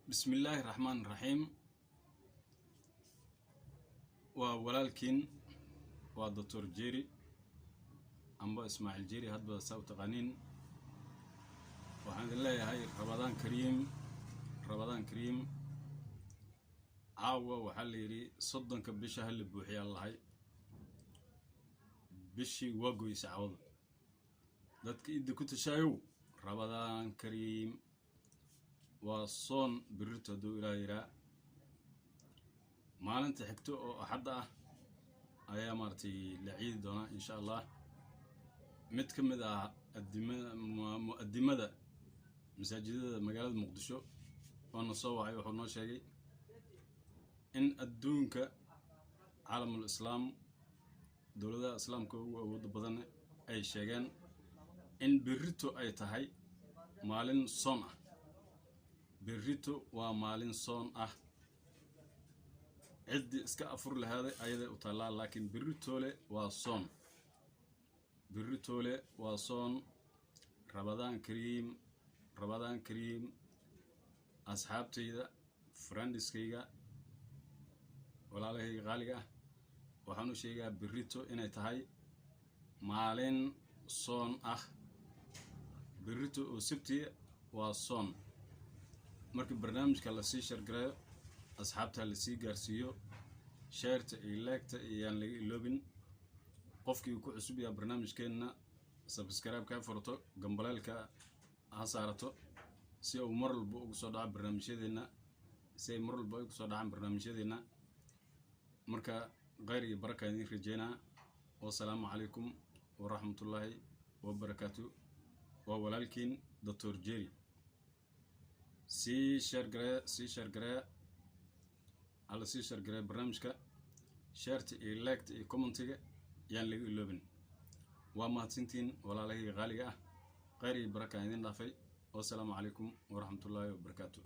Bismillaahi raxmaan raxiim. Waa walaalkiin, waa Doctor Jerry amba Ismaaciil Jerry, hadba saa u taqaaniin. Waxaan idin leeyahay Ramadaan kariim, Ramadaan kariim. Caawa waxaa la yidhi 30-ka bisha hala buuxiyaa lahay. Bishii waa goysa cawada. Dadka idda ku tashaayow, Ramadaan kariim. Waa soon birirto hadduu Ilaah yiraa. Maalinta xigto oo Axadda ah ayaa maaragtay la ciidi doonaa, insha Allah. Mid ka mid ah adimada mu'adimada masaajidada magaalada Muqdisho oo na soo wacay wuxuu noo sheegay in adduunka, caalamul islaam, dowladaha islaamka ugu awooda badan ay sheegeen in berrito ay tahay maalin soon ah. Berrito waa maalin soon ah. Ciddii iska afur lahaaday ayaday u taallaa, laakiin berritoole waa soon, berritoole waa soon. Ramadaan kariim, Ramadaan kariim. Asxaabtayda, friends-kayga, walaalahayga qaaliga ah, waxaan u sheegaa berrito inay tahay maalin soon ah. Berrito oo Sabtiya waa soon. Markii barnaamijka lasii share-gareeyo, asxaabta lasii gaarsiiyo, share-ta iyo like-ta iyaan laga iloobin. Qofkii ku cusub yaha barnaamijkeenna, subscribe kaa furto, gambaleelka ha saarato si uu mar walba ugu soo dhaco barnaamijyadeenna, si ay mar walba ugu soo dhacaan barnaamijyadeenna. Marka khayr iyo baraka idiin rajeynaa. Wasalaamu calaykum waraxmatullaahi wabarakaatu. Waa walaalkiin Doctor Jerry. Sii share-garee, sii share-garee, hala sii share-garee barnaamijka. Share-ta iyo like-ta iyo comment-iga yaan laga iloobin. Waa mahadsantiin, walaalahayga qaaliga ah. Khayr iyo baraka idin dhaafay. Wasalaamu calaykum waraxmatullaahi wabarakaatu.